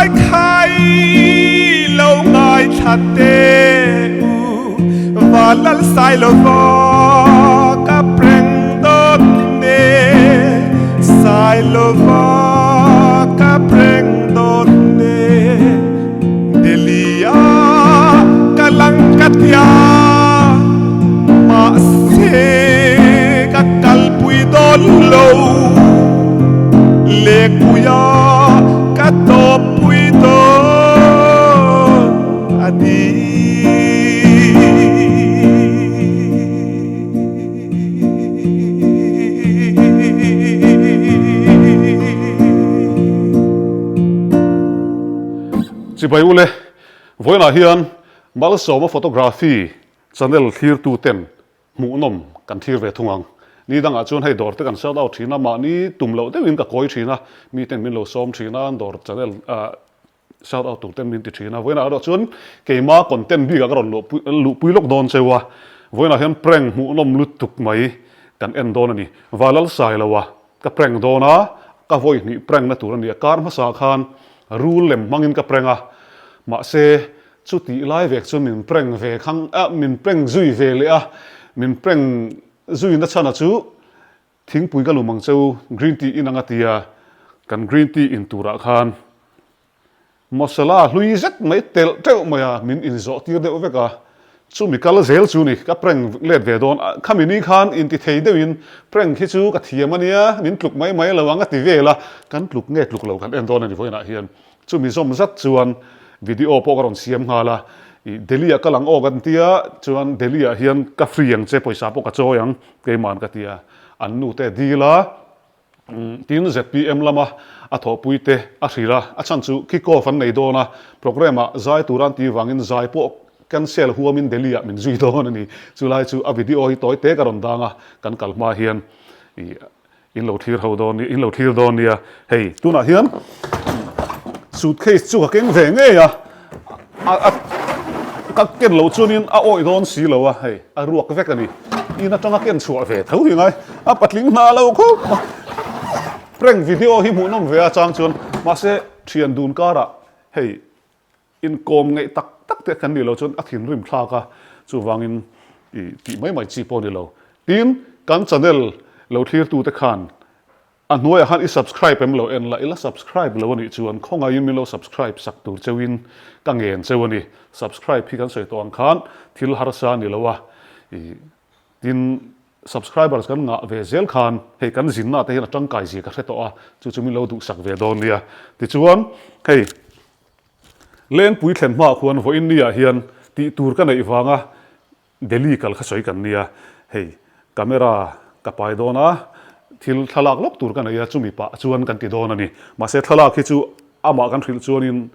Khai khai lo ngaithla teh u, Valal Sailova ka prank dawn e, Sailova ka prank dawn e, Delhi a ka lang ka tia, mahse ka kalpui dawn lo. Lehpuia ka tawppui dawn a ni. Chibai ule, vawiinah hian Malsawma Photography channel thlirtuten Hmuhnawm kan thlir ve thung ang. Ni dangah chuan hei dawr te kan shout out thin a, mahni tum loh deuhin ka kawi thin a, miten min lo sawm thin a, an dawr channel ah shout out tur ten min ti thin a. Vawiinah erawh chuan keima content bikah ka rawn luhpui lawk dawn cheu a, vawiinah hian prank hmuhnawm lutuk mai kan en dawn a ni. Valal Sailoa ka prank dawn a, ka vawi hnih prank na tur a ni a, kar hmasa khan rul lem hmangin ka prank a, mahse Chutih lai vek chu min prank ve khang a, min prank zui ve leh a, min prank zui na chhan a chu thingpui ka lum ang cheu green tea in ang a tia, kan green tea in turah khan masala hlui zet mai telh teuh mai a, min inzawh tir deuh vek a, chumi kal zel chu ni ka prank let ve dawn a, khami ni khan inti thei deuhin prank hi chu ka thiam a nia, min tluk mai mai lo ang a ti vel a, kan tluk nge tluk lo kan en dawn a ni vawiinah hian. Chumi zawm zat chuan video pawh ka rawn siam nghal a, ih Delhi ah ka lang aw kan tia, chuan Delhi ah hian ka free ang che pawisa pawh ka chawi ang keiman ka tia, an nu te dil a, tin zpm lama a thawhpui te a hrilh a, a chhan chu kick off an nei dawn a, programme ah zai tur an tih vangin zai pawh cancel huamin Delhi ah min zui dawn a ni, chulai chu a video hi tawi te ka rawn dang a, kan kal hma hian ih. In lo thlir ho dawn in lo thlir dawn nia. Hei tunah hian suitcase chu ka keng ve ngei a, a ka ken loh chuanin a awih dawn si lo a, hei a ruak vek a ni. In atanga ken chhuah ve tho hi ngai a patling hna lo khawp a. Prank video hi hmuhnawm ve a chang chuan mahse thian dun karah hei Inkawm ngeih tak tak te kan nih loh chuan a thinrim thlak a, chuvangin i tih mai mai chi pawh a ni lo. Tin, kan channel lo thlirtute khan a hnuaiah khan i subscribe em lo en la, i la subscribe lo a nih chuan khawngaihin min lo subscribe sak tur cheuhin ka ngen cheu a ni. Subscribe hi kan sawi tawh ang khan thil harsa a ni lo a, i tin subscribers kan ngah ve zel khan hei kan zinna te hian a tangkai zia ka hre tawh a, chu chu min lo duhsak ve dawn nia. Tichuan hei. Lengpui thlen hmaah khuan vawiin niah hian tih tur ka neih vanga Delhi kal kha sawi kan nia. Hei camera ka pai dawn a, thil thlalak lawk tur ka nei a, chumi pah chuan kan ti dawn a ni. Mahse thlalak hi chu amah kan hrilh chuanin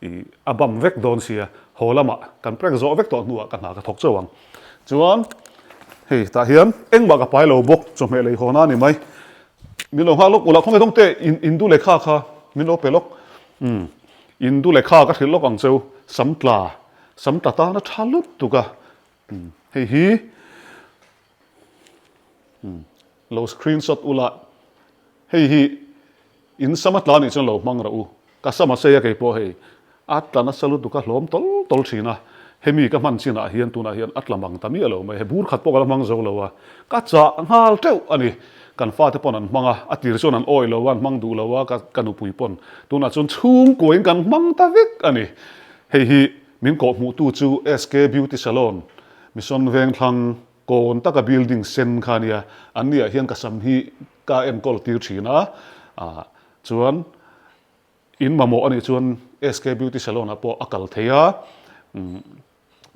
ih a bam vek dawn sia, haw lamah kan prank zawh vek tawh hnuah ka hna ka thawk chauh ang. Chuan hei tah hian engmah ka pai lo bawk, chawhmeh lei haw na a ni mai. Min lo nghak lawk ula, khawnge dawng teh in du lehkha kha min lo pe lawk. Umm, in du lehkha ka hrilh lawk ang cheu, sam tla, sam tla tan a tha lut tuk a. Umm, hei hi umm lo screenshot ula, hei hi in sam a tla nih chuan lo hmang rawh u. Ka sam a sei a kei pawh hei a tla nasa lutuk a hlawm tawl tawl thin a, hemi ka hman chinah hian tunah hian a tla mang ta miah lo mai, he bur khat pawh ka la hmang zo lo a, ka chah nghal teuh a ni. Kan fate pawn an hmang a, a tir chuan an awih lo a, an hmang duh lo a, ka ka nupui pawn tunah chuan chhungkuain kan hmang ta vek a ni. Hei hi min kawhhmuhtu chu SK Beauty Salon, Mission Vengthlang kawn taka building sen kha a nia, an niah hian ka sam hi ka enkawl tir thin a, ah chuan In mamawh a nih chuan SK Beauty Salon ah pawh a kal thei a,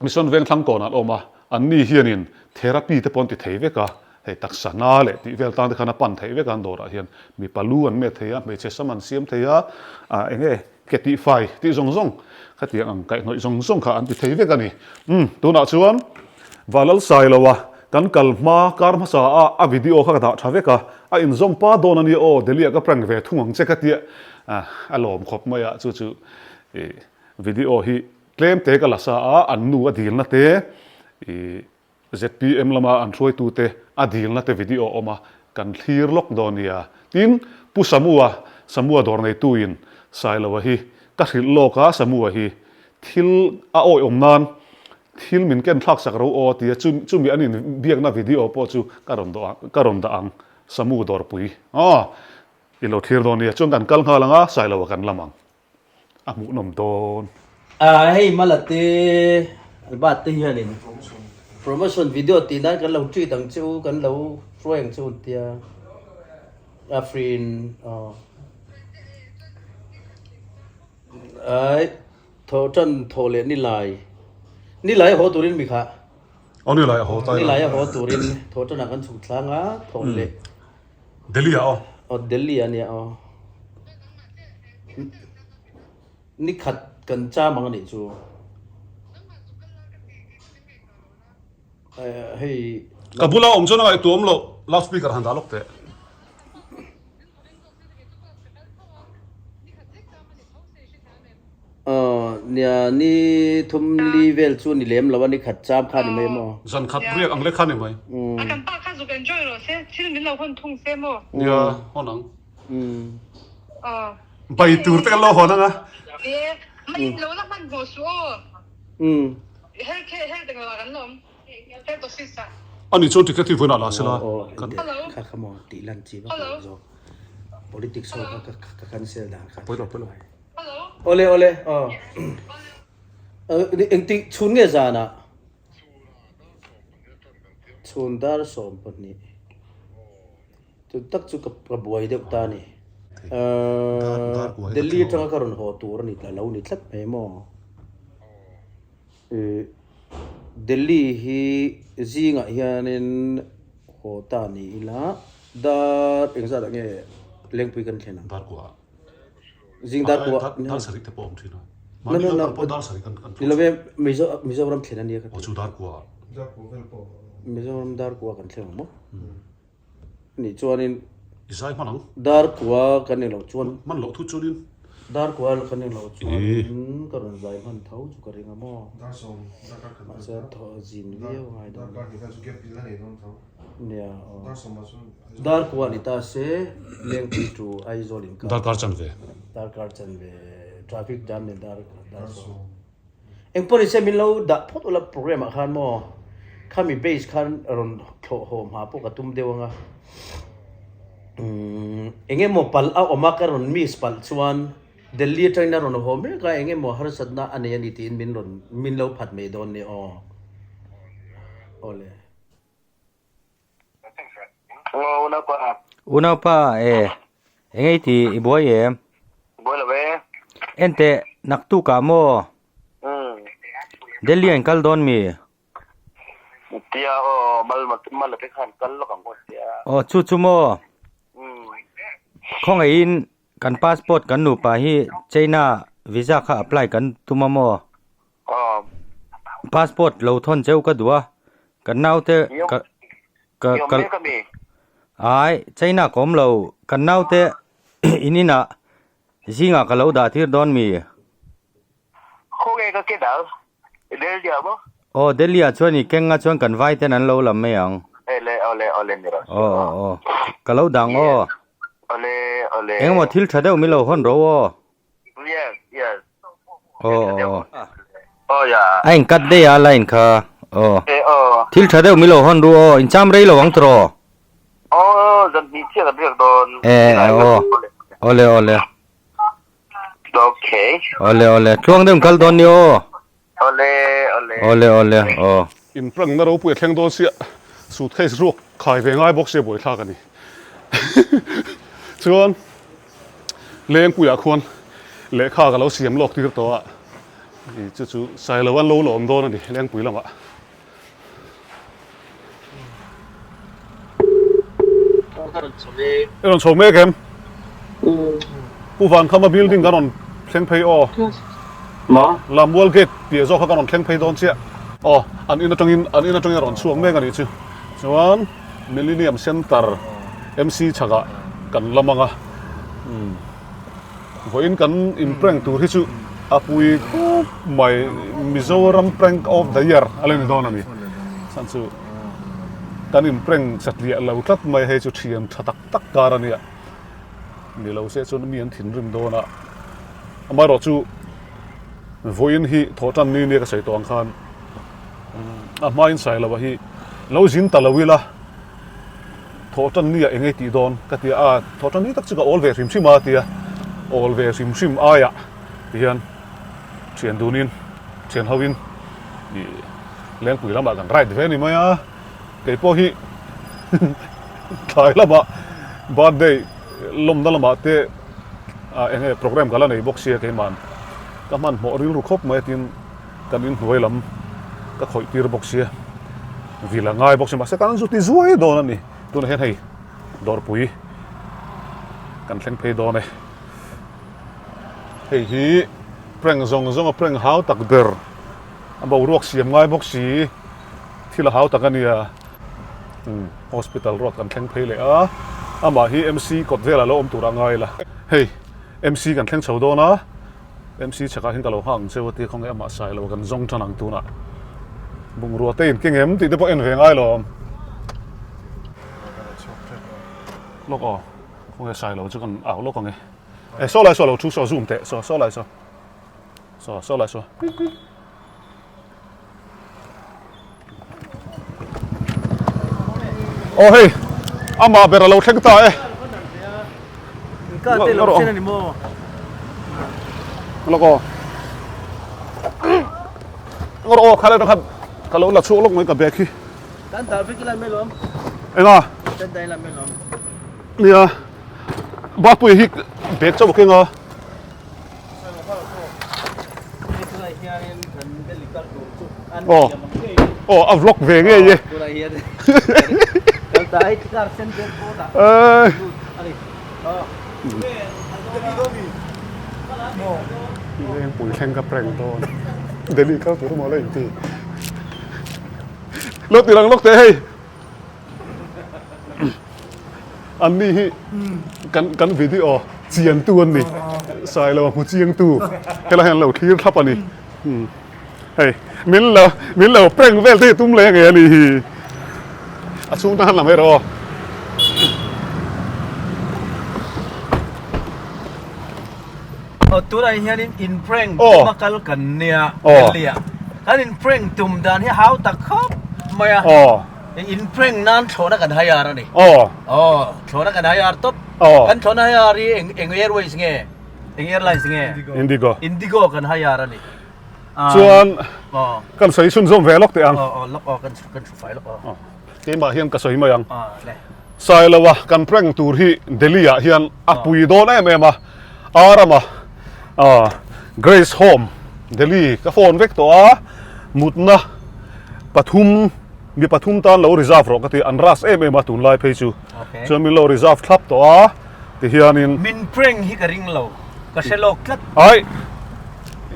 Mission Vengthlang kawnah an awm a, an ni hianin therapy te pawh an ti thei vek a, hei taksa na leh tih vel tan te khan a pan theih vek a an dawrah hian mipa lu an met thei a, hmeichhe sam an siam thei a, ah eng nge ke tih fai tih zawng zawng khatiang ang kaihhnawih zawng zawng kha an ti thei vek a ni. Umm tunah chuan Valalsailoa kan kal hma kar hmasa a a video kha ka dah tha vek a, A inzawm pa dawn a nia aw, Delhi ah ka prank ve thung ang che ka tia a lawm khawp mai a, chu chu i video hi tlem te ka la sa a, an nu a dilna te i zpm lama an hruaitu te a dilna te video a awm a, kan thlir lawk dawn nia. Tin, Pu Samua, Samua dawr neitu in Sailoa hi Ka hrilh lawk a Samua hi thil a awihawm nan thil min ken thlak sak ro aw tia chumi an in biakna video pawh chu ka rawn dawh ang ka rawn dah ang Samu dawrpui aw i lo thlir dawn nia chuan kan kal nghal ang a Sailoa kan lam ang a hmuhnawm dawn. A hei Mala te Albert te hianin promotion video tih nan kan lo treat ang che u kan lo hruai ang che u tia Afrin aw. Ai thaw tan thaw leh nilai nilai a haw turin mi kha. Aw nilai a haw ta ila. Nilai a haw turin thaw tanah kan chhuk tlang a thaw leh. Delhi ah aw. Aw Delhi ah nia aw. Nikhat kan cham ang anih chu. Hei. Ka bula awm chuan a ngaihtuah awm loh loud speaker han dah lawk teh. Nia ni thum li vel chu ni lem lo a ni khat cham kha ni mai maw. Zan khat riak ang lek kha ni mai. A kan pa kha zuk enjoy rawh se thil min lo hawn thung se maw. Nia hawn ang. Bai tur te kan lo hawn ang a. E mah in lo la hman hmawh suh aw. Ani chuan ticket hi vawiinah la sela kan. Awle awle aw engtik chhun nge zanah chhun dar 12 Chu tak chu ka buai deuh ta a ni. Delhi atanga ka rawn haw tur a ni tla lo ni tlat mai maw. Delhi hi zingah hianin haw ta ni ila dar engzat ah nge Lengpui kan thlen ang? Dar kua. Zing dar kua. Dar sarih te pawh a awm thin a. Mahni kal kal pawh dar sarih kan kan Ni love Mizo Mizoram thlen a nia ka ti. Aw chu dar kua. Dar kua vel pawh. Mizoram dar kua kan thleng ang maw? Nih chuanin I zai hman ang. Dar kua kan eng loh chuan. Hman loh thu chuanin. Dar kua kan eng loh chuanin ka rawn zai hman tho chu ka ring a maw. Dar sawm dar kar khat Mahse a thaw zin viau a ngai dawn. Dar kar hnih kha chu gap ila nei dawn tho. Nia aw. Dar sawm ah chuan. Dar kua ni ta se Lengpui to Aizawl inkar. Dar kar chanve. Dar kar chanve traffic jam nen dar dar sawm. Engpawh ni se min lo dah phawt ula program ah khan maw khami base khan rawn thlawh haw hma pawh ka tum deuh anga umm eng emaw palh a awm a ka rawn miss palh chuan Delhi atangin a rawn haw mek a eng emaw harsatna a nei a ni tiin min rawn min lo phat mai dawn nia aw awle. Unaupa e, eng ei tih i buai em? Buai lo e. Enteh, naktukah maw? Delhi ah in kal dawn mi? Tia aw, mal mal te khan kal lawk ang aw tia. Aw, chu chu maw? Khawngaihin kan passport kan nupa hi China visa kha apply kan tum a maw? Passport lo thawn cheu ka duh a, kan naute ka ka ka ai China ka awm lo, kan naute in inah zingah ka lo dah tir dawn mi? Khawnge ka ken ang? Delhi ah maw? Aw Delhi ah chuan i keng a chuan kan vai ten an lo lam mai ang. Awle awle awle ni rawh. Aw aw aw ka lo dang aw. Awle awle. Engemaw thil tha deuh min lo hawn ro aw. Yes yes. Aw aw. Aw ya. A in cut daih a line kha. Aw. E aw. Thil tha deuh min lo hawn ru aw in cham rei lo ang tawh. Aw zan hnih chiah kan riak dawn. E aw. Awle awle. Okay. Awle awle tluang deuh in kal dawn ni aw. Awle awle. Awle awle aw. In prank na ropui a thleng dawn sia suitcase ruak khai ve ngai bawk sia buaithlak a ni. Chuan Lengpuiah khuan lehkha ka lo siam lawk tir tawh a, chu chu Sailo an lo lawm dawn a ni Lengpui lamah. I rawn chho mek em? Pu Vankhama building kan rawn thleng phei aw. Lammual gate piah zawk kha kan rawn thleng phei dawn chiah. Aw, an in atangin an in atangin a rawn chhuak mek a nih chu. Chuan Millennium Centre MC chhakah kan lam ang a. Vawiin kan in prank tur hi chu a pui khawp mai Mizoram prank of the year a la ni dawn a ni. Chhan chu kan in prank satliah lo tlat mai hei chu thian tha tak tak kar a nia. Ni lo se chuan mi an thinrim dawn a. Amaherawhchu vawiin hi thawhtan ni nia ka sawi tawh ang khan a hmain Sailova hi lo zin ta lo ila thawhtan ni ah eng ei tih dawn ka ti a, thawhtan ni tak chu ka awl ve hrim hrim a tia awl ve hrim hrim aiah tihian thian dunin thian hoin ih Lengpui lamah kan ride ve a ni mai a. Kei pawh hi thlai lamah birthday lawmna lamah te ah eng nge program ka la nei bawk sia keima'n ka hmanhmawh rilru khawp mai a tin kan inhnuai lam ka khawih tir bawk sia vil a ngai bawk sia mahse kan zu ti zuai dawn a ni tunah hian hei dawrpui kan thleng phei dawn e hei hi prank zawng zawng a prank hau tak ber a boruak siam ngai bawk si. Thil a hau tak a nia. Umm hospital road kan thleng phei leh a, amah hi MC kawt velah lo awm tur a ngai la. Hei MC kan thleng chho dawn a, MC chhakah hian ka lo nghak ang cheu a tia khawnge amah sai lo kan zawng tan ang tunah. Bungrua te in keng em tih te pawh en ve ngai lo. Lawk aw, khawnge sai lo chu kan au lawk ang e. E saw lai saw lo thu saw zoom teh saw saw lai saw. Saw saw lai saw. Aw hei amah ber a lo thleng ta e. Ka te lo chen ani maw. Lawk aw. Ngawr aw khalai khat ka lo la chhuak lawk mai ka bag hi. Kan dah vek ila mai lawm. Enga? Kan dah ila mai lawm. Nia. Bapui hi bag chauh a keng a. Aw aw a vlog ve ngei e. Lengpui thleng ka prank dawn. Delhi kal tur maw la inti. Lo ti lang lawk teh hei. An ni hi kan kan video chian tu an ni Sailo hmu chiang tu helai hian an lo thlir thlap a ni hei min lo min lo prank vel te hi tum leh ngei a ni hi a chhung tan lam erawh aw. Aw tunah hianin in prank tuma kal kan nia Delhi ah kan in prank tum dan hi hau tak khawp mai a in prank nan thlawhna kan hire a ni aw thlawhna kan hire tawp kan thlawhna hire hi eng eng airways nge eng airlines nge Indigo Indigo kan hire a ni chuan kan sawi chhunzawm ve lawk teh ang aw lawk aw kan kan thu fai lawk aw keimah hian ka sawi mai ang Sailoa kan prank tur hi Delhi ah hian a pui dawn em em a Arama Grace Home Delhi ka phone vek tawh a mutna pathum mi pathum tan lo reserve rawh ka ti an rush em em a tunlai phei chu chuan min lo reserve thlap tawh a tihianin Min prank hi ka ring lo ka hre lawk tlat ai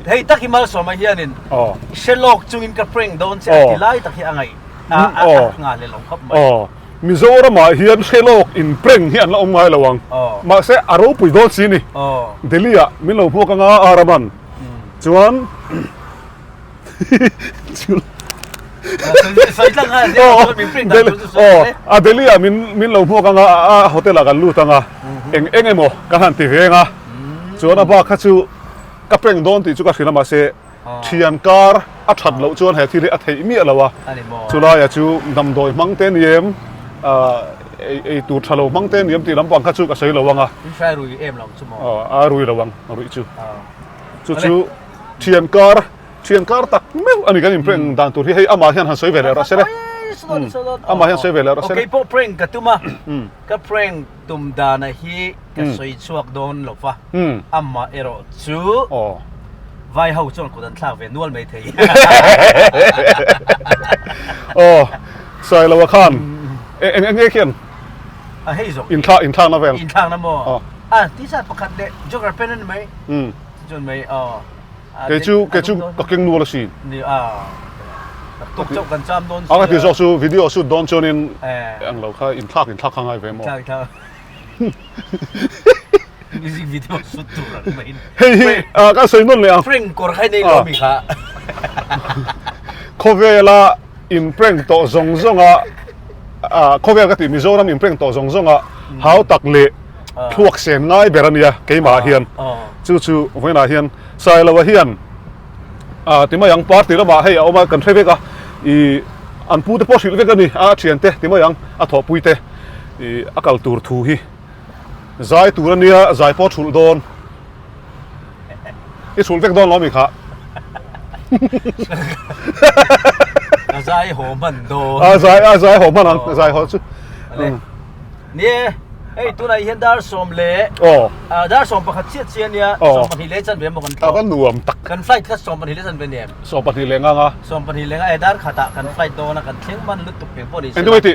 hei tak hi Malsawma hianin hre lawk chungin ka prank dawn che a ti lai tak hi a ngaih a a nghah leh lo khawp mai. Mizoramah hian hre lawk in prank hi an la awm ngai lo ang. Mahse a ropui dawn si ni. Delhi ah min lo hmuak anga Araman chuan a Delhi ah min min lo hmuak anga a hotel ah kan lut anga eng eng emaw kan han ti ve anga chuan a bak kha chu ka prank dawn tih chu ka hrilh a mahse Thian kar a that loh chuan he thil hi a theih miah lo a, chulaia chu damdawi hmang te ni em, ei tur tha lo hmang te ni em tih lampang kha chu ka sawi lo ang a. Hrai rui em lo chu maw? A rui lo ang, a ruih chu. Chu chu thian kar, thian kar tak meuh a ni kan inprank dan tur hi hei amah hian han sawi ve leh rawh se le. Amah hian sawi ve leh rawh se le. Kei pawh prank ka tum a, ka prank tum dana hi ka sawi chhuak dawn lo va, amah erawh chu vai ho chuan kut an thlak ve nual mai thei. Aw, Sailoa khan eng eng nge khian? A hei zawk. Inthlak inthlakna vel. Inthlakna maw? A, t-shirt pakhat leh jogger pant a ni mai. Chuan mai aw. Kei chu kei chu ka keng nual asin. Ni a. Tuk chauh kan cham dawn sia. A ka ti zawk chu video shoot dawn chuanin ang lo kha inthlak inthlak kha ngai ve maw. Inthlak inthlak. Music video shoot tur ang mai. Hei hi ka sawi nawn leh ang. Prank kawr kha i nei lo mi kha. Khawvela in prank tawh zawng zawnga khawvel ka tih Mizoram in prank tawh zawng zawnga hau tak leh. thluak sen ngai ber a nia keimah hian chu chu vawiinah hian Sailoa hian ah ti mai ang party lamah hei a awm a kan hre vek a ih an pu te pawh hrilh vek a ni a thiante ti mai ang a thawhpui te ih a kal tur thu hi zai tur a nia zai pawh a thulh dawn. I hrulh vek dawn lo mi kha. A zai haw hman dawn. A zai a zai haw hman ang a zai haw chu. Ni e, hei tunah hian dar sawm leh Aw. dar 11 chiah chiah ania 12 leh chanve emaw kan thlawk. A va nuam tak. Kan flight kha 12 leh chanve ni em? 12 leh ngang a. 12 leh nga e dar khatah kan flight dawn a kan thleng hman lutuk eng pawh ni se. Engtin ti?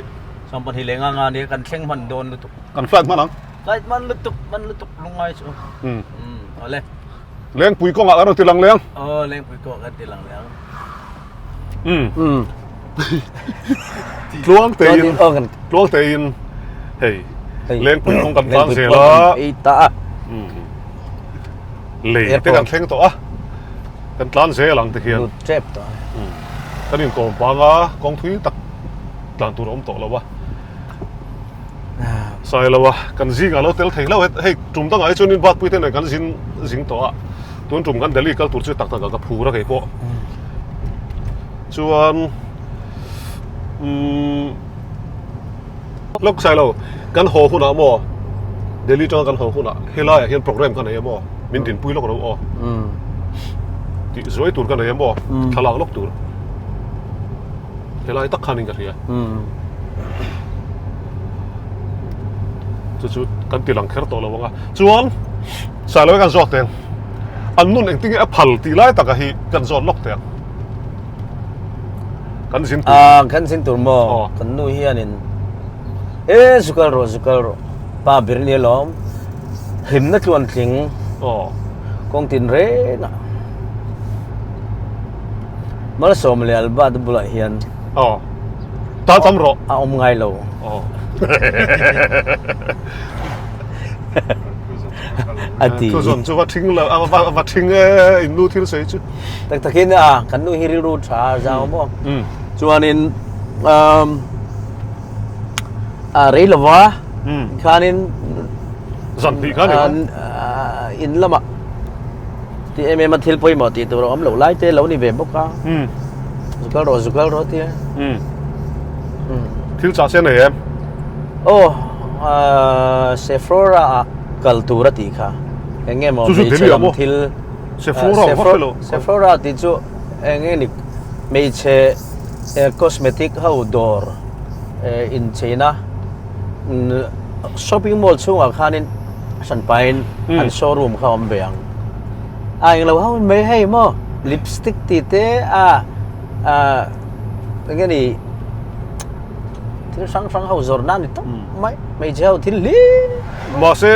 12 leh ngang a nia kan thleng hman dawn lutuk. Kan flight hman ang. Flight man lutuk man lutuk lungngai chu. Umm. Umm awle. Lengpui kawngah kan rawn ti lang leng. Aw lengpui kawngah kan ti lang leng. Umm. Umm. Tluang tein tluang tein hei lengpui kawng kan tlan zel a. Ei ta a. Umm. Lei te kan thleng tawh a. Kan tlan zel ang te hian. Lut tep tawh. Umm. Kan inkawm pang a kawng thui tak tlan tur a awm tawh lo a. Sailo a kan zingah lo tel thei hlauh hei tum dangah hi chuanin Batpui te nen kan zin zing tawh a tun tum kan Delhi kal tur chu tak takah ka phur a kei pawh chuan umm lawk Sailo kan haw hunah maw Delhi tanga kan haw hunah helaiah hian program ka nei a maw min dinpui lawk ro aw tih zuai tur ka nei a maw thlalak lawk tur. Helai tak khanin ka hria. Chu chu kan ti lang kher tawh lo ang a. Chuan Sailoa kan zawt teng. An nun engtin nge a phal tih lai taka hi kan zawt lawk teng. Kan zin tur. Ah, kan zin tur maw? Kan nu hianin e zu kal rawh, zu kal rawh. Pa ber nia lawm. Hlimna tluan tling. Kawng tin reng ah. Malsawm leh Albert bulah hian Aw. Ta tam rawh. A awm ngai lo. Aw. A ti. Thu zawn chu va thing lo, a va va thing e in nu thil sawi chu. Tak takin a kan nu hi rilru tha zau maw. Chuanin um a rei lova khanin zan hnih khan in lamah Ti em em a thil pawimawh tih tur a awm loh lai te lo ni ve bawk a. Zu kal rawh zu kal rawh tia. Thil chah se nei em? Aw Sephora ah kal tur a tih kha. Eng nge maw hmeichhe lam thil Sephora a hre lo. Sephora tih chu eng nge ni hmeichhe cosmetic ho dawr incheina Shopping mall chhungah khanin hran pahin an showroom kha a awm ve ang. A englo ho mai hei maw lipstick tih te a eng nge ni thil hrang hrang ho zawrh na ni tawp mai hmeichhe ho thil hlim. Mahse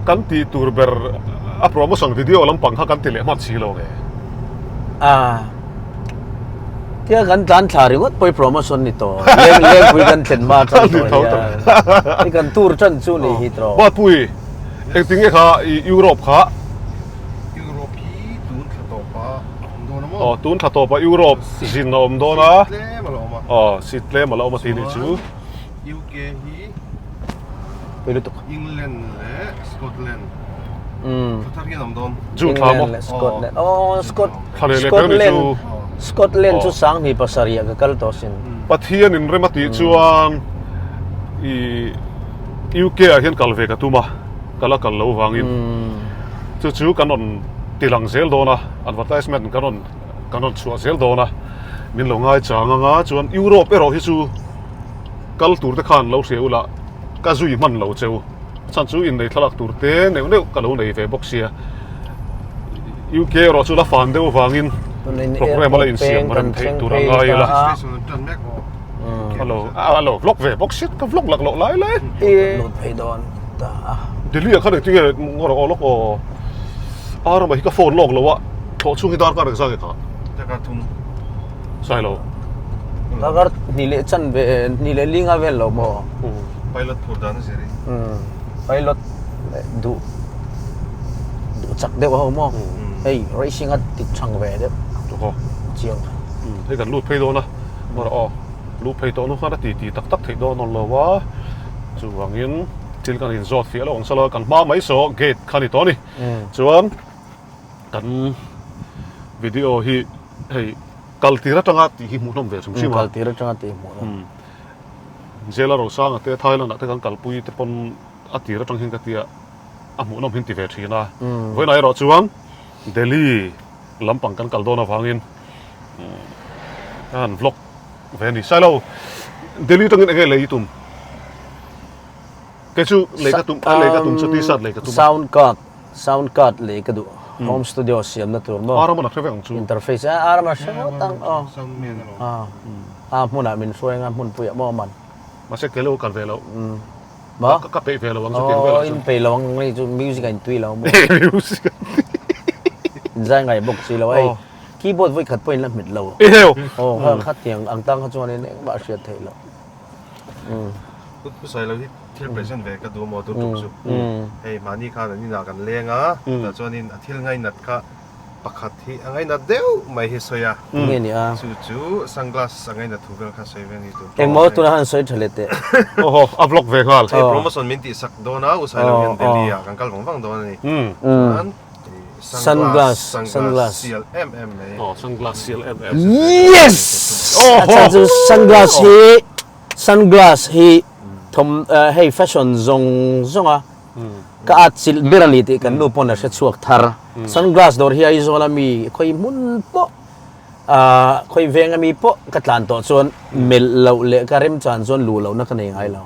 kan tih tur ber a promotion video lampang kha kan ti leh hman si lo nge. A. Tia kan tlan thla ringawt pawh i promotion ni tawh. Leng lengpui kan thlen hma tan tawh hian. I kan tour tan chu ni hi tawh. Bapui, engtin nge kha i Europe kha? Europe hi tun thla tawpa a awm dawn a maw? Aw, tun thla tawpa Europe zin a awm dawn a. Seat tlem a la awm a. Aw, seat tlem a la awm a ti nih chu. UK hi Pui lutuk. England leh Scotland. Thla thar hian a awm dawn. June thla maw? England leh Scotland. Aw, Scot Thla leh leh pek ni Scotland chu. Scotland chu sanghnih pasarih ah ka kal tawh sin. Pathian in rem a tih chuan i UK ah hian kal ve ka tum a, ka la kal lo vangin chu chu kan rawn ti lang zel dawn a, advertisement kan rawn kan rawn chhuah zel dawn a, min lo ngai chang anga chuan Europe erawh hi chu kal tur te khan lo hria ula ka zui hman lo cheu. Chhan chu innei thlalak tur te neuh neuh ka lo nei ve bawk sia. UK erawh chu la fan deuh avangin program a la insiam rem theih tur a ngai ila. A lo a lo vlog ve bawk sia ka vlog lak loh lai lai. Lut phei dawn ta a. Delhi ah khan engtin nge ngaw rawh aw lawk aw. A ramah hi ka phone lawk lo a thlawh chhung hi darkar engzah nge kha? Darkar thum. Sailo. Darkar hnih leh chan ve hnih leh linga vel lo maw? Pilot phur dan a zir i. Pilot duh duh chak deuh ho maw? Hei racing a ti chang ve deuh. Aw. Chiang. Hei kan lut phei dawn a. Mawra aw. Lut phei tawh nu khan a ti ti tak tak theih dawn lo a. Chuvangin. Thil kan inzawt fiah lo ang sala kan hma mai saw gate kha ni tawh a ni. Chuan kan video hi hei kal tir atanga tih hi hmuhnawm ve hrim hrim a. Kal tir atanga tih hmuhnawm. Jail a Rosanga te Thailand ah te kan kalpui te pawn a tir atang hian ka tia a hmuhnawm hin ti ve thin a. Vawiinah erawh chuan Delhi lampang kan kal dawn avangin ka han vlog ve a ni. Sailo Delhi atangin enge lei i tum? Kei chu lei ka tum a lei ka tum chu t-shirt lei ka tum a. Sound card sound card lei ka duh home studio siamna tur maw. Aram a hre vek ang chu. Interface a aram a hre ngawt ang aw. A hmunah min hruai anga hmunpuiah maw man. Mahse kei lo kal ve lo. Maw? Ka peih ve lo ang chu tiang velah chuan. In peih lo ang ngei chu music a intui lo maw. Music a intui. Inzai ngai bawk si lo hei keyboard vawi khat pawh in la hmet lo. Eheu. Aw kha tiang ang tang kha chuan in engmah a hriat theih loh. Pu Sailo hi thil present ve ka duh maw tun tuk chu. Hei mahni khan an inah kan leng a, tah chuanin a thil ngainat kha pakhat hi a ngainat deuh mai hi sawi a. Nge ni a? Chu chu sunglass a ngainat thu vel kha sawi ve a ni tun. Engmaw tunah han sawi tha leh teh. Awhaw a vlog ve nghal. Hei promotion min tihsak dawn a, U Sailo hian Delhi ah kan kal vang vang dawn a ni. Chuan Sunglass, sunglass sial em em mai. Aw sunglass sial em em. Yes! A chhan chu sunglass hi sunglass hi thawm hei fashion zawng zawng a ka at chilh ber a ni tih kan nu pawn a hre chhuak thar. Sunglass dawr hi Aizawl a mi khawi hmun pawh ah khawi veng a mi pawh ka tlan tawh chuan melh loh leh ka remchan chuan luh lohna ka nei ngai lo.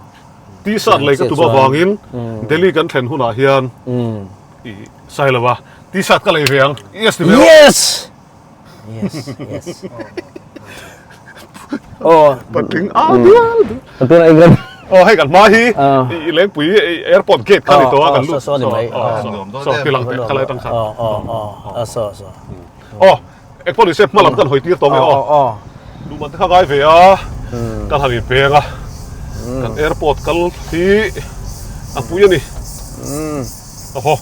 T-shirt lei ka tum avangin Delhi kan thlen hunah hian I sai lo a, t-shirt ka lei ve ang. Yes ti ve rawh. Yes! Yes, yes. Oh. Patling a bial. Tuna England. Oh hei kan hma hi i lengpui airport gate kha ni tawh a kan lut. So ni mai. So tilang te khalai tang khan. Oh oh oh. So so. Oh Engpawh ni se hma lam kan hawi tir tawh nge aw. Duhman te kha ngai ve a, kan han inpeng a, kan airport kal hi a pui a ni. Awhaw.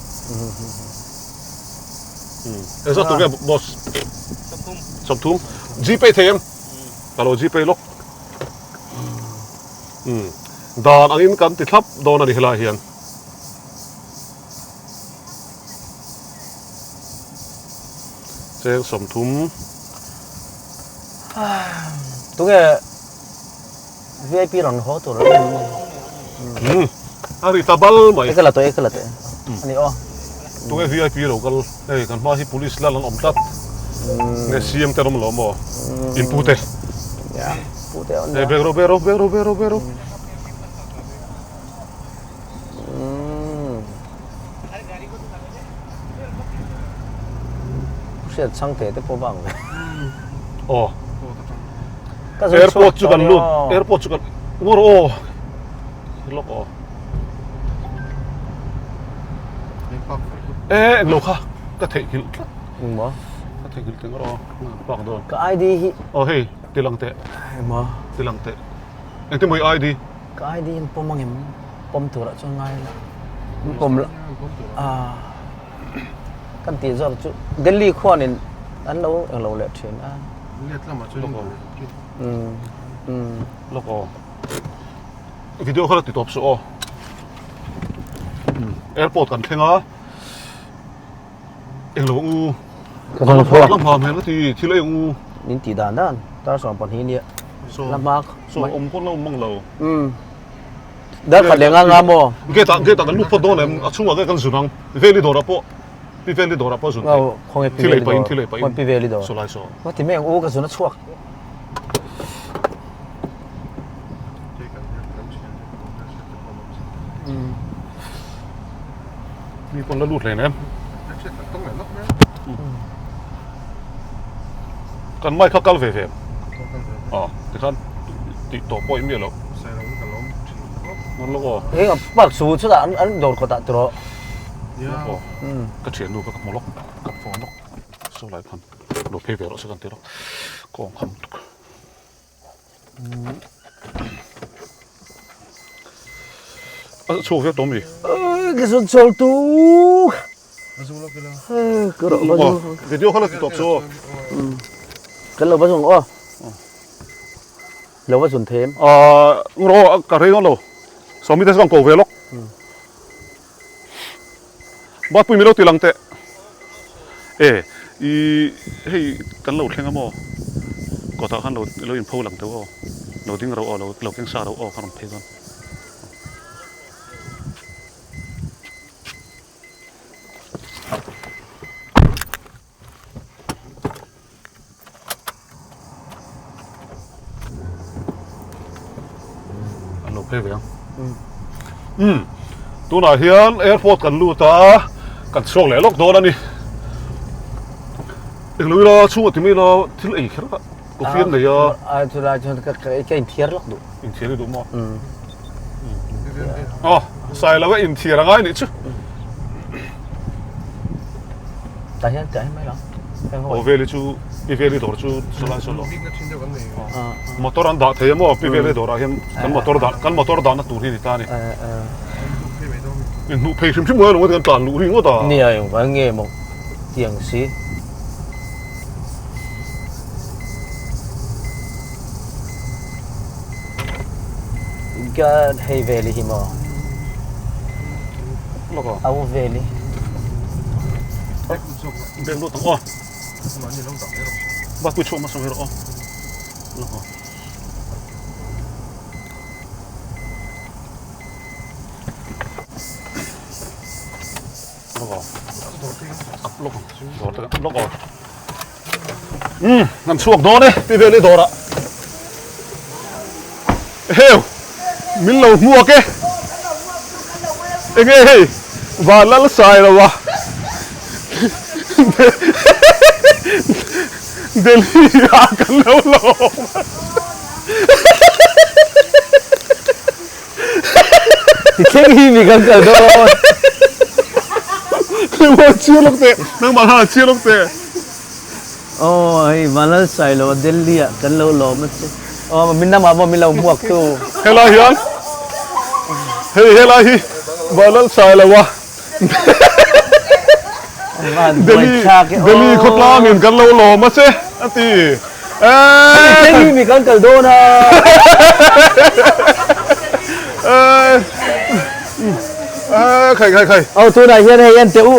Engzat tur nge boss? 30. Gpay thei em? Ka lo gpay lawk. Dan angin kan ti thlap dawn a ni helai hian. Cheng 30. Tunge VIP rawn haw tur a ni. A ri ta bal mai. Eka la tawh eka la tawh a ni aw. Tunge VIP lo kal hei kan hma hi police lal an awm tlat. Nge CM te an awm lo maw? In pu te. Ya pu te an awm. Hei bag ro bag ro bag ro bag ro bag ro. Hriat chhang te te pawh vang ve. Aw. Airport chu kan lut. Airport chu kan ngawr aw. Lok aw. E englo kha ka theihnghilh tlat. Engmaw? Ka theihnghilh teh ngawr aw. Park dawn. Ka ID hi. Aw hei tilang teh. Engmaw? Tilang teh. Engtin maw i ID? Ka ID in pawm angem? Pawm turah chuan ngai la. An pawm la. Ah. Kan tih zawk chu Delhi khuanin an lo englo leh thin a. Let lamah chuan Lawk aw. Umm. Umm. Lawk aw. Video kha la ti tawp suh aw. Airport kan thleng a. Englo u. Ka zawn phawt. La hma hmel ka ti thil ei u. Min tih dan dan tar 12 nia. La hma. So awm pawn la awm mang lo. Umm. Dar khat leh nga nga maw? Gate ah gate ah kan lut phawt dawn em? A chhungah nge kan zun ang? Veli dawrah pawh Pi Veli dawrah pawh zun theih. Khawnge Pi Thil ei Veli pahin dawr? thil ei pahin. Khawnge Pi Veli dawr? Saw lai saw. Ka ti mai ang u ka zun a chhuak. Mi pawn la lut hle nem. Kan mic kha kal ve ve em? Aw tikhan tih tawh pawh i miah loh. Ngan lawk aw. Eng a park chu chutah an an dawr kawtah tawh rawh. Lawk aw. Ka thiannu kha ka hmu lawk ka phone lawk. Saw lai khan lo phei ve rawh se kan ti lawk. Ka awm kham lutuk. A chhuak viau tawh mi? Ka zun chawl tuk. Video kha la ti tawp chu aw. Kan lo va zung aw. Lo va zun them. Ngro ka rei dawn lo. Sawmi te chu kan ko ve lawk. Batpui mi lo ti lang teh. E, i hei kan lo thleng a maw? Kawtah khan lo lo inpho lang teuh aw. Lo ding ro aw, lo lo keng sa ro aw ka rawn phei dawn. An lo phei ve ang. Umm. Tunah hian airport kan lut a, kan chhuak leh lawk dawn a ni. Englo ila chhungah ti mai ila thil ei kher a coffee an nei a. A chulai chuan ka ka inthiar lawk duh. Inthiar i duh maw? Aw, Sailo a inthiar a ngai nih chu. Tah hian tah hian mai lo. Aw veli chu pi veli dawr chu sawlai saw lo. Motor an dah thei a maw pi veli dawrah hian kan motor dah kan motor dahna tur hi ni ta a ni. Inhnuh phei hrim hrim mai alawm kan tlan luh ringawt a. Nia engvang nge maw tiang si. Ka hei veli hi maw? Au veli. Beng lut ang aw. Ba pui chhuak hmasa mai rawh aw. Lawk aw. Up lawk ang. Dawr te lawk aw. Umm kan chhuak dawn e ti vel i dawrah. Eheu min lo hmuak e. Enge hei van lal sai lo a. Delhi ah kan lo lawm. Ti thleng hi mi kan kal dawn. Mawi chiar lawk teh, nangmah khan a chiar lawk teh. Aw hei Vanlal Sailo Delhi ah kan lo lawm a che. Aw min lamah maw min lo hmuak tu. Helai hian hei helai hi Vanlal Sailo a Delhi Delhi khawtlangin kan lo lawm a che a ti. Hei hi mi kan kal dawn a. Khai khai khai. Aw tunah hian hei en teh u.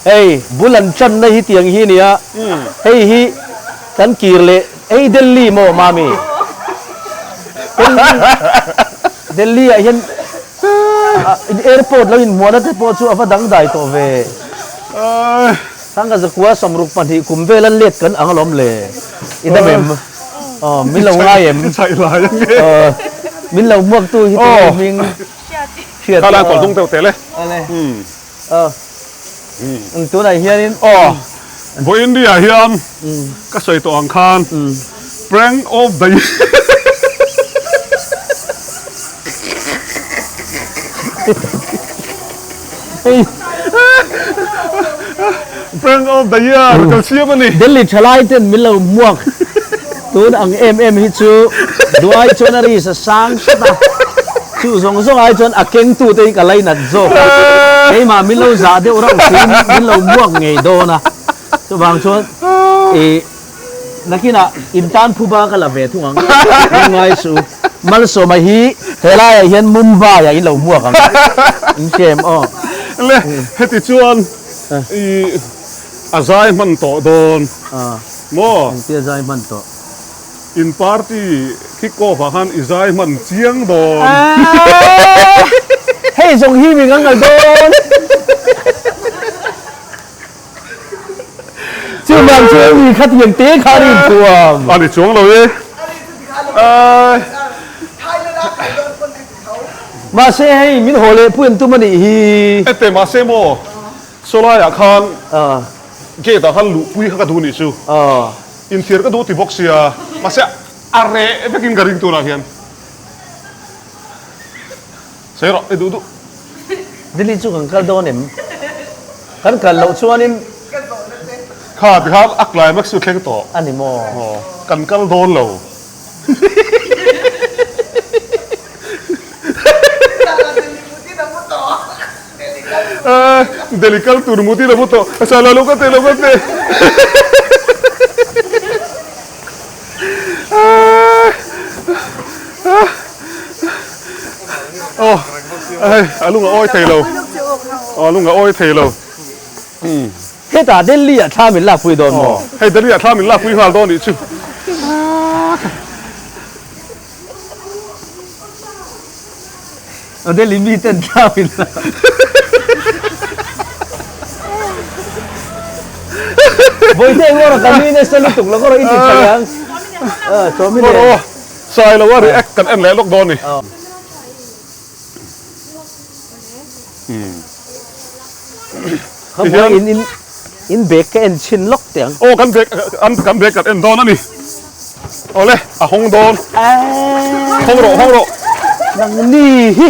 Hei bul an channa hi tiang hi nia. Hei hi kan kir leh hei Delhi maw mami. Delhi ah hian airport lo inhmuahna te pawh chu a va dangdai tawh ve. Thanga zakua 62 kum vel an let kan ang alawm le. I dam em? Aw, min lo ngai em? I lai ang e. Aw, min lo hmuak tu hi tu hming. Hriati. Hriati. Kha lai kawlh hnung deuh teh le. Awle. Aw. Tunah hianin. Aw, vawiin ni ah hian ka sawi tawh ang khan prank of the year. Prank of the year kan siam a ni. Delhi thalai ten min lo hmuak tun ang em em hi chu duai chuan a ri sa sang hret a, chu zawng zawng ai chuan a keng tu te hi ka lainat zawk a, keimah min lo zah deuh rauh siin min lo hmuak ngei dawn a, chuvang chuan ih Nakinah in tan phuba ka la ve thung ang, lungngai suh u. Malsawma hi helaiah hian Mumbai-ah in lo hmuak ang, in hria em aw? Le, heti chuan i a zai hman tawh dawn maw? Engtia zai hman tawh? In party kick off ah khan i zai hman chiang dawn. Hei zawng hi mi ngang ngal dawn. Chu vang chu mi kha tiang te kha an inthuam. A ni chuang lo e. Mahse hei min haw leh pui an tum a nih hi. Ete mahse maw sawlaiah khan gate ah khan luhpui kha ka duh nih chu. Inthiar ka duh ti bawk sia mahse a reh vekin ka ring tunah hian. Sawi rawh, i duh duh. Delhi chu kan kal dawn em? Kan kal loh chuanin. Kha tikhan a climax chu thleng tawh. A ni maw? Aw, kan kal dawn lo. Delhi kal tur mutin a mu tawh. Sala lo ka te lo ka te. Aw, hei a lung a awi thei lo. Aw, a lung a awi thei lo. Hetah Delhi ah thla min lakpui dawn maw? Hei Delhi ah thla min lakpui nghal dawn nih chu. Delhi mi ten thla min lak. Vawiin engawra ka nui nasa lutuk lo kawr i ti tha leh ang. Chawmin nen. Sailo a react kan en leh lawk dawn ni. Khamuai in in in bag ka en chhin lawk teh ang. Aw kan bag an kan bag kan en dawn a ni. Awle a hawng dawn. Hawng rawh hawng rawh. Nang ni hi.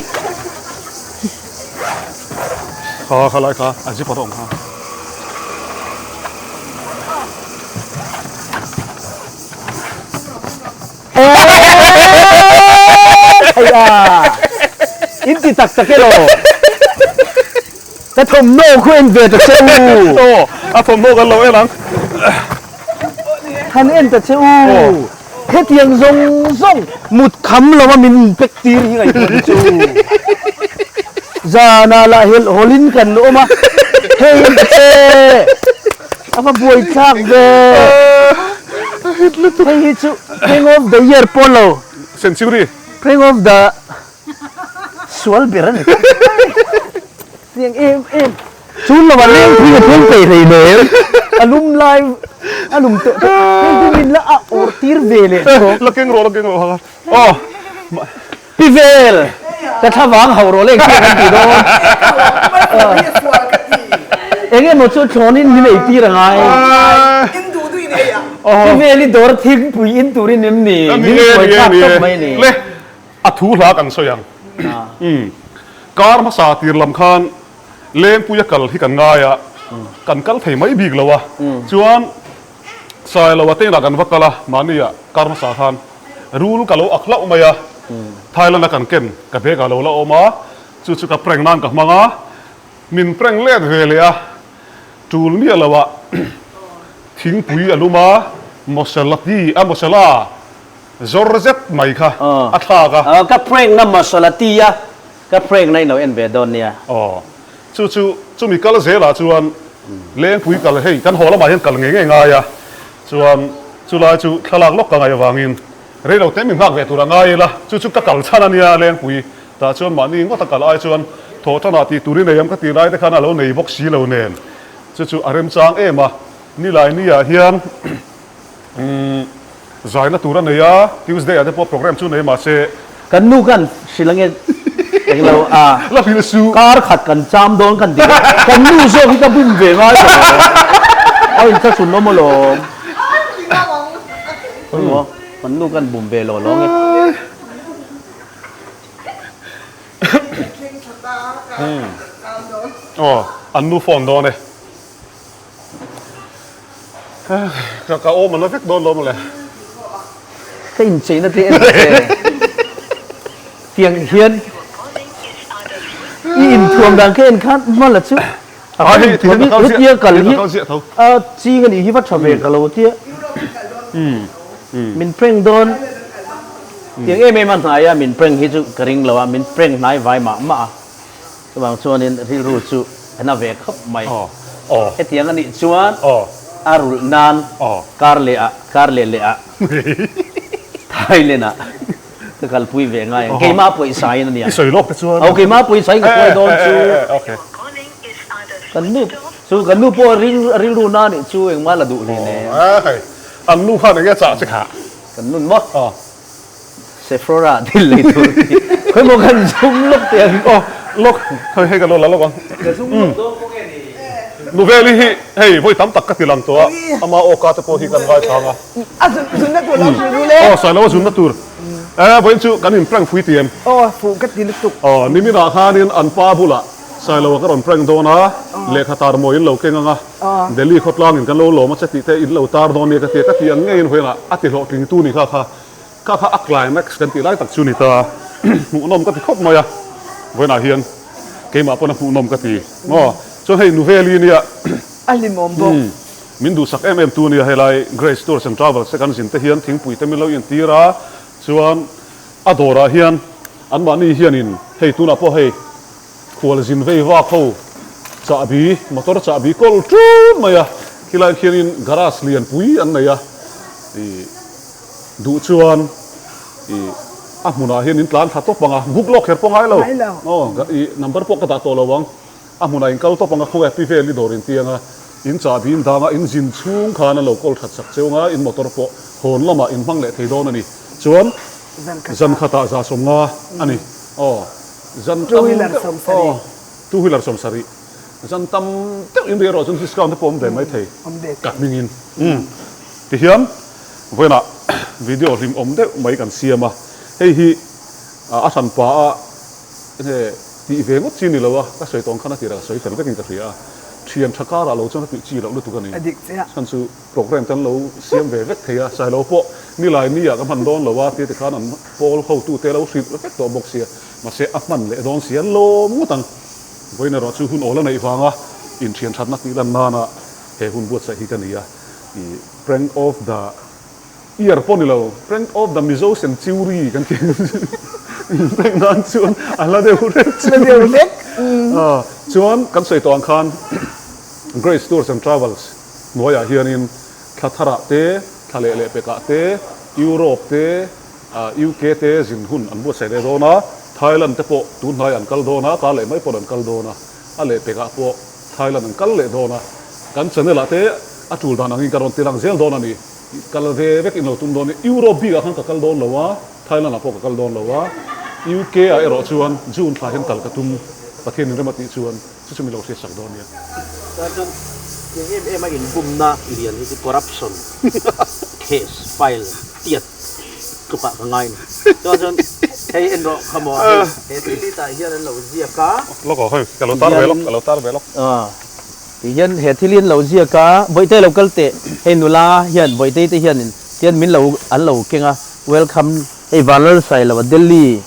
Kha kha lai kha a zip a rawng kha. In ti tak tak elaw? Ka thawmhnaw khu en ve ta che u. Aw, a thawmhnaw kan lo en ang. Han en ta che u. Hetiang zawng zawng mut kham lova min inpek tir hi ngaihtuah ta che u. Zanah lah helh hawlin kan awm a, hei en ta che. A va buai thlak ve. Hei hi chu Prank of the year pawh lo. Century. Prank of the sual ber a ni. Tiang em em. Chun lova leng thui a thleng peih hlei nem. A lum lai a lum tawh tawh. Hei hi min la a awrh tir ve leh tawh. La keng rawh la keng rawh. Aw. Pi vel, ka thlavang hauh rawh leng chiah kan tih dawn. Eng emaw chu thlawnin min ei tir a ngai. Pi vel i dawr thingpui in turin em ni? Min hruai thlak tawp mai ni. Le, a thu hla kan sawi ang. Kar hmasa tir lam khan Lengpuia kal hi kan ngai a, kan kal thei mai bik lo a. Chuan Sailoa te inah kan va kal a, mahnia kar hmasa khan rul ka lo ak hlauh mai a, Thailand a kan ken ka bag ah lo la awm a, chu chu ka prank nan ka hmang a, min prank let ve leh a, tul miah lo ah thingpui a lum a, masala tea a masala zawr zet mai kha a thlak a. Ka prank na masala tea a, Ka prank na in lo en ve dawn nia. Aw. Chu chu chumi kal zelah chuan Lengpui kal hei kan haw lamah hian kal ngei ngei ngai a, chuan chulai chu thlalak lawk ka ngaih avangin reilo te min nghak ve tur a ngai ila, chu chu ka kal chhan a nia Lengpui tah chuan mahni ngawt a kal ai chuan thawhtanah tih tur i nei am ka tih lai te khan a lo nei bawk si lo nen chu chu a remchang em a, nilai ni ah hian Umm zaina tur a nei a, Tuesday ah te pawh program chu nei mahse. Kan nu khan hrilh ange englo a. La hrilh suh. Kar khat kan cham dawn kan ti a, kan nu zawk hi ka bum ve ngai lo. A inthlahrun awm alawm. Khawimaw kan nu khan bum ve lo lo ange. Aw an nu phone dawn e. Ka ka awm a la vek dawn lo mawle. Ka incheina te en che. Tiang hian i inthuam dan ka en khan hmala chu a kan inthuam hi hetia kal hi a ching a nih hi va tha ve ka lo tia. Min prank dawn tiang em em a hnai a min prank hi chu ka ring lo a min prank hnai vai mah mah a. Chuvang chuanin rilru chu a na ve khawp mai. Hetiang a nih chuan a rulh nan kar leh ah, kar leh leh ah Thailand ah ka kalpui ve ngai ang. Keimah pawisa in a nia. I sawi lawk te chuan. Aw keimah pawisa in ka hruai dawn chu. Kan nu chu kan nu pawh rilru na nih chu engmah la duh hle nen. An nu khan enge chah che kha? Kan nun maw? Sephora thil lei tur tih khawimaw kan zum lawk teh ang. Aw lawk hei hei ka lo la lawk ang. Ka zum lawk dawn pawh nge ni? Nuveli hi hei vawi tam tak ka ti lang tawh a, ama aw ka te pawh hi kan ngaithlang a. A zunna tur lo hrilh ru le. Aw Sailoa zunna tur. Eh vawiin chu kan in prank fui ti em? Aw fuh ka ti lutuk. Aw niminah khanin an pa bulah Sailoa ka rawn prank dawn a, lehkha tar mawi in lo keng ang a, Delhi khawtlangin kan lo lawm a che tih te in lo tar dawn nia ka ti a, ka tih ang ngeiin vawiinah a ti hlawhtlingtu ni kha kha. Kha kha a climax kan tih lai tak chu ni ta, hmuhnawm ka ti khawp mai a, vawiinah hian keimah pawn a hmuhnawm ka ti maw, chuan hei Nuveli nia A hlimawm bawk. Min duhsak em em tu nia helai Grace Tours and Travels te kan zin te hian thingpui te min lo intir a, chuan a dawrah hian anmahni hianin hei tunah pawh hei khual zin vei vak ho. Chahbi, motor chahbi kawl ṭun mai a, khilaiah khianin garage lianpui an nei a, ih duh chuan ih a hmunah hian in tlan thla tawp ang a, book lawk kher pawh ngai lo, aw ih number pawh ka dah tawh lo ang, a hmunah in kal tawp ang a, khawnge pi vel i dawr in tiang a, in chahbi in dang a, in zin chhung khan a lo kawl that sak cheu ang a, in motor pawh hawn lamah in hmang leh thei dawn a ni, chuan zan khatah 150 a ni, aw zan tam deuh aw. Two wheeler 70 zan tam deuh in ri erawh chuan discount te pawh awm ve mai thei ka hming in. Umm tihian vawiinah video hlim awm deuh mai kan siam a, hei hi a hran pa a enge tih ve ngawt chi ni lo a, ka sawi tawng khan a tirah ka sawi fel vekin ka hria a, thian tha karah lo chuan a tih chi loh lutuk a ni. Chhan chu program te an lo siam ve vek thei a, Sailo pawh nilai ni ah ka hman dawn lo a tia tikhan an pawl hotute lo hrilh vek tawh bawk sia. Mahse, a hman leh dawn si a lawm ngawt ang. Vawiin erawh chu hun awl a neih vanga inthian thatna tih lan nana he hun buatsaih hi ka ni a. I prank of the year pawh ni lo, prank of the Mizo century kan tih ang chu in prank nan chuan a hla deuh hlek chu. Hla deuh hlek. Chuan kan sawi tawh ang khan Grace Tours and Travels hnuaiah hianin thla tharah te, thla leh leh pekah te, Europe te, UK te zin hun an buatsaih leh dawn a, Thailand te pawh tun hnai an kal dawn a, kar leh mai pawh an kal dawn a, a lehpekah pawh Thailand an kal leh dawn a, kan channel ah te a tul dan angin ka rawn ti lang zel dawn a ni, kal ve vek in lo tum dawn a ni, Europe bik ah khan ka kal dawn lo a, Thailand ah pawh ka kal dawn lo a, UK ah erawh chuan June thla hian kal ka tum, Pathian in rem a tih chuan. Chu chu mi lo hriatsak dawn nia. Chuan chuan tiang em em a inbumna lian hi chu corruption case file tiat tlukah ka ngai ni. Chuan chuan hei en rawh kha maw hei he thil hi tah hian an lo ziak a. Lawk aw hei ka lo tar ve lawk ka lo tar ve lawk. Ti hian he thil hi an lo ziak a Bawihte lo kal teh hei nula hian Bawihtei te hianin tian min lo an lo keng a welcome hei Vanlalsailova Delhi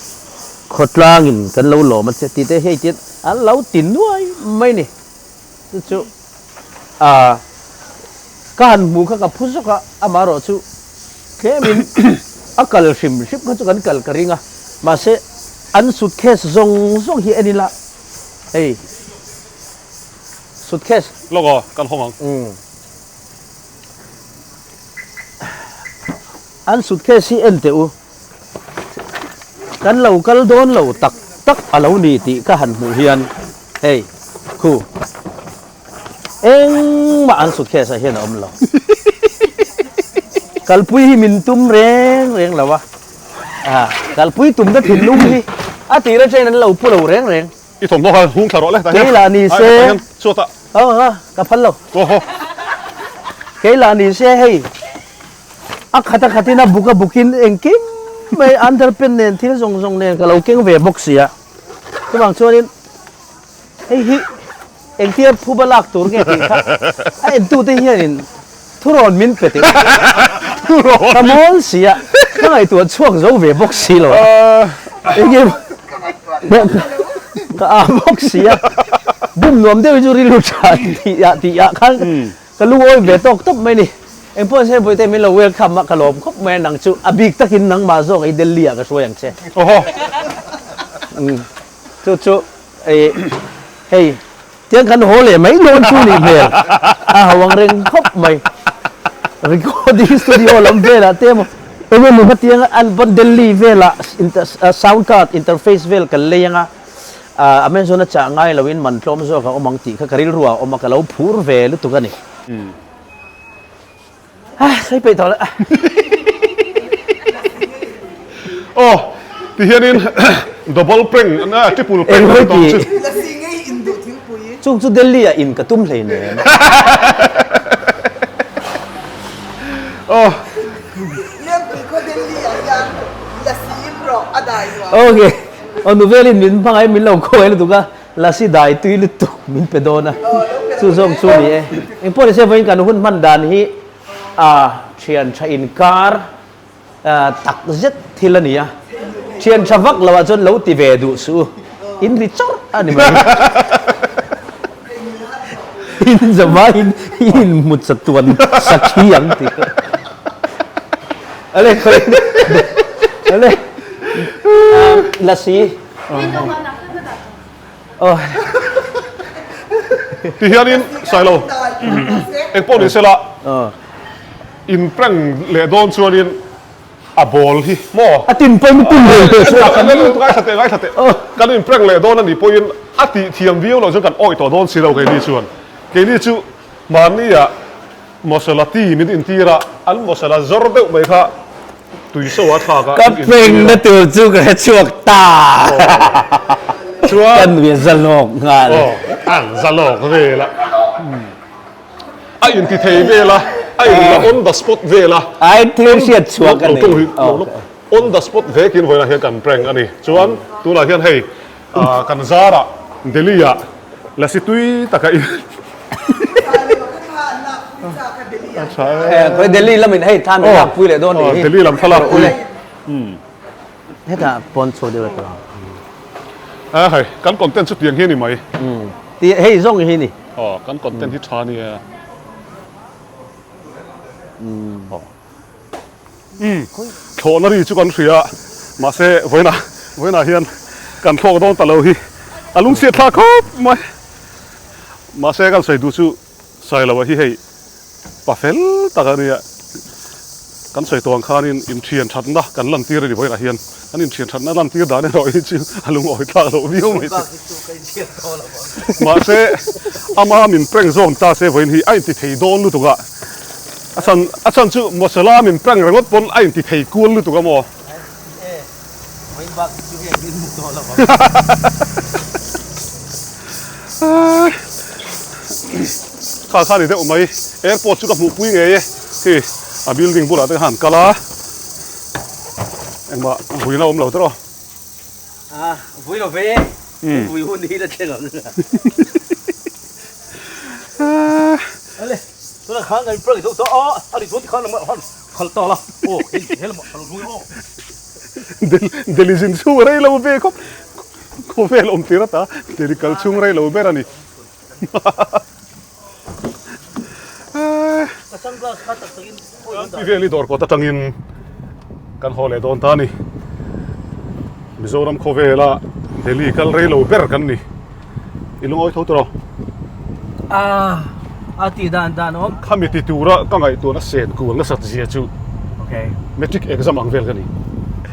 Khawtlangin kan lo lawm a che tih te hei tian an lo ti nuai mai ni. Chu chu ah ka han hmu kha ka phu zawk a, amaherawh chu tlemin a kal hrim hrim kha chu kan kal ka ring a, mahse an suitcase zawng zawng hi en ila hei suitcase. Lawk aw, kan hawng ang. An suitcase hi en teh u. Kan lo kal dawn lo tak tak a lo ni tih ka han hmuh hian hei khu engmah an suitcase ah hian a awm lo. Kalpui hi min tum reng reng lo a, kalpui tumna thinlung hi a tir atangin an lo pu lo reng reng. I thawmhnaw kha hung thla rawh le tah hian. Kei lah ni se. Tah hian chhuat ah. Aw ka phal lo. Aw haw. Kei lah ni se hei. A khat a khatin a buk a bukin engkim mai underpant nen thil zawng zawng nen ka lo keng ve bawk si a. Chuvang chuanin hei hi engtia phuba lak tur nge tih kha a entute hianin thurawn min pe teh ka mawl si a, ka ngaihtuah chhuak zo ve bawk si lo a. Enge ka a bawk si a, bum nuam deuhin chu rilru tha tih ah tih ah khan Ka lungawi ve tawk tawp mai ni. Engpawh se Bawihte min lo welcome a, ka lawm khawp mai a, nang chu a bik takin nangmah zawk i Delhi ah ka hruai ang che. Awhaw. Umm chu chu ei hei tiang kan haw leh mai dawn chu nih hmel a ho ang reng khawp mai. Recording studio lam velah te emaw eng emaw kha tiang an pawn Delhi velah sound card interface vel kan lei ang a. Amazon a chah ngai loin man tlawm zawk a awm ang tih kha ka rilru ah a awm a, ka lo phur ve lutuk a ni. Ah, sawi peih tawh le. Aw, ti hianin double prank, triple prank a ni tawh ang chu. Lasi ngei in duh thingpui. Chung chu Delhi ah in ka tum hleinem. Aw. Lianpui khaw Delhi ah hian lasi in rawh a dai nuam. Okay. Aw nu velin min hmangaih min lo khawi lutuk a, lasi dai tui lutuk min pe dawn a, chu zawng chu ni e. Engpawh ni se vawiin kan hun hman dan hi a thian tha inkar tak zet thil a ni a, thian tha vak lo ah chuan lo ti ve duh suh u, in ri chawrh a ni mai. In zavaiin i inhmu chatuan sakhi ang tih. Ale khawi ale lasi. Oh. Ti hianin Sailo eng pawh ni sela in prank leh dawn chuanin a ball hi maw? A tin pawhin tin ve teh chu a. Kan ngaithla teh ngaithla teh. Kan in prank leh dawn a nih pawhin a tih thiam viau loh chuan kan awih tawh dawn si lo keini chuan. Keini chu mahnia Masala tea min intir a, an masala zawr deuh mai kha tui so a thlak a, Ka min intir a. pengna tur chu ka hre chhuak ta. Chuan. Ka nui a za lawk nghal. Aw, an za lawk vel a. A inti thei vel a, a inla on the spot vel a. Ai thil hriat chhuak a nei. On the spot vekin vawiinah hian kan prank a ni. Chuan tunah hian hei Kan zarah Delhi-ah lasi tui taka in Khawi Delhi lamin hei thla min lakpui leh dawn nih hi. Delhi lam thla lakpui. Hetah pawn chhuak deuh tawh ang. A hei kan content chu tiang hi a ni mai. Ti hei zawng hi ni. Aw kan content hi tha nia. Umm thlawhna ri chu kan hria a, mahse vawiinah vawiinah hian kan thlawk dawn ta lo hi a lungchhiat thlak khawp mai. Mahse kan sawi duh chu Sailoa hi hei pa fel tak a nia, kan sawi tawh ang khanin inthian thatna kan lantir a ni vawiinah hian, kan inthian thatna lantir dan erawh hi chu a lungawi thlak loh viau mai thei. Mahse ama min prank zawng ta se vawiin hi a inti thei dawn lutuk a. A chhan a chhan chu Mosela min prank ringawt pawn a inti thei kual lutuk a maw? Kha kha ni deuh mai airport chu ka hmuh pui ngei e khi a building bulah te khan kal a engmah vuina awm lo tawh. A vui lo ve vui hun hi la thleng ang. Ale tuna khan kan prank zo ta a a ri chuan tikhan han khal ta la aw hei he lamah ka lo hnung e aw. Delhi zin chhung rei lo ve khawp khawvel awm tir ata Delhi kal chhung rei lo ber a ni. Ka sunglass kha tak takin Pi Veli dawr kawt atangin kan haw leh dawn ta a ni. Mizoram khawvela Delhi kal rei lo ber kan ni. I lungawi tho tawh lo. Ah, a tih dan dan awm. Khami ti tura ka ngaihtuahna sen kual nasat zia chu Matric exam ang vel ka ni.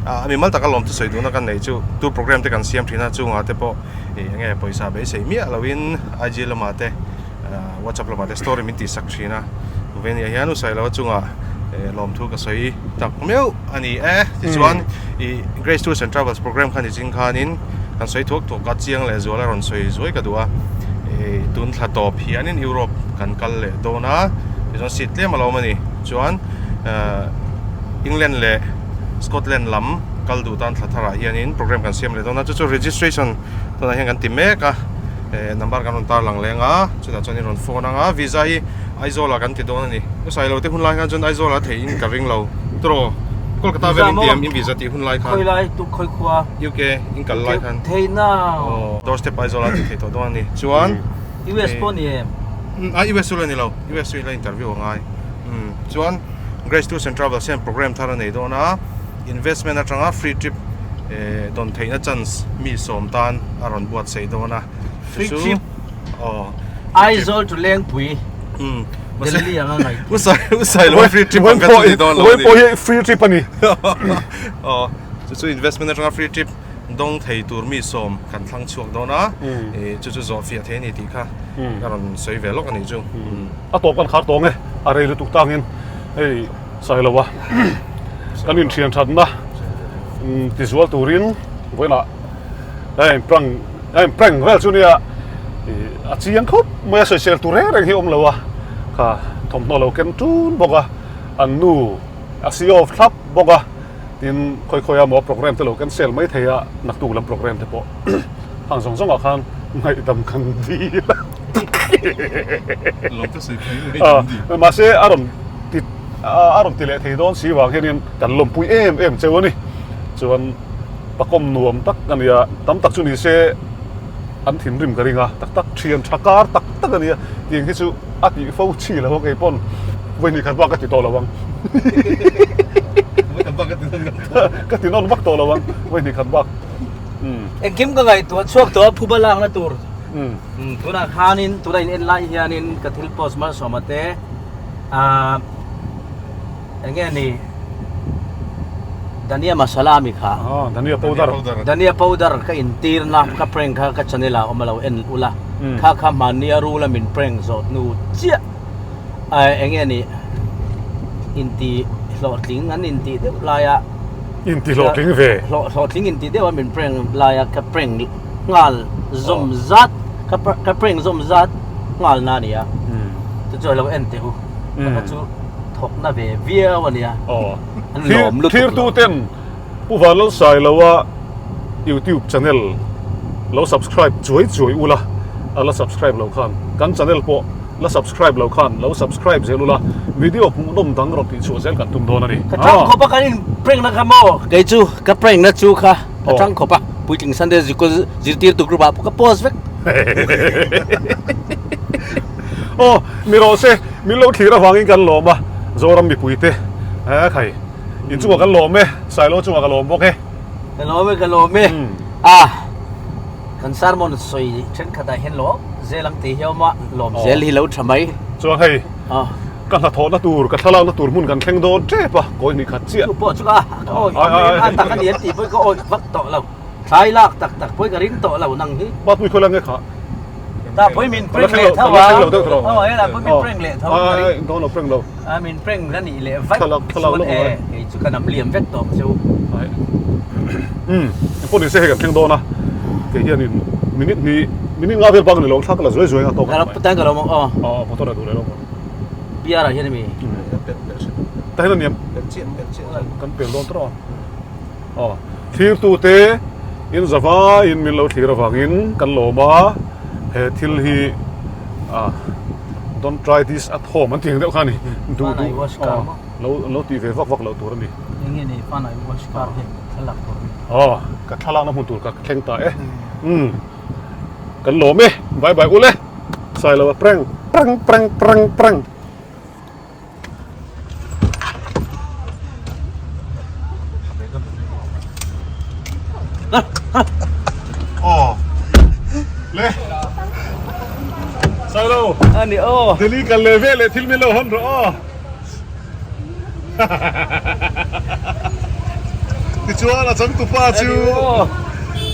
A mimal taka lawm chu sawi duhna kan nei chu tour program te kan siam thin a, chungah te pawh eng nge pawisa beisei miah loin IG lamah te WhatsApp lamah te story min tihsak thin a, Venia hian u Sailoa chungah lawmthu ka sawi tak meuh a ni e. Tichuan ih Grace Tours and Travels program kha nichin khanin kan sawi thuak thuak a, chiang leh zual a rawn sawi zuai ka duh a. Ih tun thla tawp hianin Europe kan kal leh dawn a, tichuan seat tlem a lo awm a ni. Chuan England leh Scotland lam kal duh tan thla tharah hianin program kan siam leh dawn a, chu chu registration tunah hian kan ti mek a. Eh number kan rawn tar lang leng a, chutah chuan i rawn phone ang a, visa hi Aizawl ah kan ti dawn a ni. U Sailo te hun lai khan chuan Aizawl ah theih in ka ring lo. Tawh Kolkata vel in ti em in visa tih hun lai khan. Khawi lai tuk khawi khua. UK in kal lai khan. Theih na. Aw doorstep Aizawl ah ti theih tawh dawn a ni. Chuan US pawh ni em? A US chu la ni lo, US chu i la interview a ngai. Umm chuan Grace Tours and Travels hian program thar a nei dawn a, investment atanga free trip eh dawn theihna chance mi sawm tan a rawn buatsaih dawn a. Free trip? Aw. Aizawl to Lengpui. Umm. Delhi anga ngaih. Usai usai lo free trip ang ka chu ni dawn lo a ni. Vawi pawh hi free trip a ni. Aw chu chu investment atanga free trip dawng thei tur mi sawm kan thlang chhuak dawn a, ih chu chu zawh fiah thei a ni tih kha ka rawn sawi ve lawk a nih chu. A tawp kan khar tawng e, a rei lutuk tangin hei sawi lo a, kan inthian thatna tizual turin vawiinah a in prank a in prank vel chu nia a chiang khawp mai a sawisel tur reng reng hi a awm lo a, kha thawmhnaw lo ken tun bawk a, an nu a si off thlap bawk a, tin khawi khawi a maw program te lo cancel mai thei a, naktuk lam program te pawh hang zawng zawngah khan ngaihdam kan dil a. Mahse a rawn ti a rawn ti leh thei dawn si vang hianin kan lawmpui em em cheu a ni. Chuan pakawm nuam tak a nia, tam tak chu ni se an thinrim ka ring a, tak tak thian tha kar tak tak a nia. Tiang hi chu a tih fo chi lo a kei pawn vawi hnih khat bak ka ti tawh lo ang. Ka ti nawn vak tawh lo ang vawi hnih khat bak. Engkim ka ngaihtuah chhuak tawh a phuba lakna tur. Tunah khanin tuna in en lai hianin ka thil post malsawma te ah eng nge ni Dhania masala ami kha. Ah dhania powder. Dhania powder ka intirna ka prank kha ka channel ah awm a lo en ula. Kha kha hmanni a rul a min prank zawh hnu chiah ah eng nge ni inti hlawhtling an intih deuh laia Inti hlawhtling ve. Hlawhtling inti deuh a min prank laia ka prank nghal zawm zat ka ka prank zawm zat nghal na a ni a chu chu a lo en teh u ka chu thawk na ve viau a nia an lawm lutuk thlir tu ten Pu Vanlalsailoa YouTube channel lo subscribe chuai chuai ula a la subscribe lo khan kan channel pawh la subscribe lo khan lo subscribe zel ula video hmuhnawm dang rawn tih chhuah zel kan tum dawn a ni ka tang khawp a kan in prank na kha maw kei chu ka prank na chu kha Ka tang khawp a, puitling Sunday zikul zirtirtu group ah pawh ka post vek. Aw, mi rawh se, min lo thlir avangin kan lawm a, Zoram mipuite eh khai, in chungah kan lawm e, Sailo chungah ka lawm bawk e. Ka lawm e, ka lawm e. A, kan sermon sawi thenkhatah hian lawm zel ang tih hi a awm a, lawm zel hi lo tha mai. Chuan hei, Ka hnathawhna tur, ka thlalakna tur hmun kan thleng dawn tep a, kawi hnih khat chiah. Chu pawh chu ka awi a tak a ni an tih pawhin ka awi vak tawh lo. Thlai lak tak tak pawhin ka ring tawh lo nang hi. Pa pui khawi la nge kha? Ta pawhin min prank leh tho a. Aw hela pawhin min prank leh tho ka ring. Dawn lo prank lo. A min prank la nih leh vaih chuan e kei chu ka nam liam vek tawh ang che u. Umm engpawh nise hei kan thleng dawn a, kei hianin minute hnih minute nga vel bak a ni lo, thla ka la zuai zuai a tawk a ni mai. Ka lo tan ka lo mawk aw. Aw motor a duh leh lo maw. PR ah hian a mi? Tah hian a niam. Kan pel dawn tawh a. Aw thlirtute in zavaiin min lo thlir avangin kan lawm a, he thil hi ah don't try this at home an tih ang deuh kha a ni. Duh duh lo lo tih ve vak vak loh tur a ni. Enge ni fan I wash car hi thlalak tur a ni. Aw ka thlalakna hmun tur ka thleng ta e. Umm kan lawm e bye bye ule. Sailo a prank prank prank prank prank. Aw le Sailo ani aw Delhi kal leh ve leh thil min lo hawn rawh aw Tichuan a changtupa chu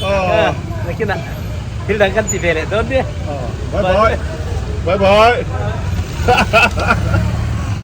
aw nakinah thil dang kan ti ve leh dawn nia Bye bye bye bye.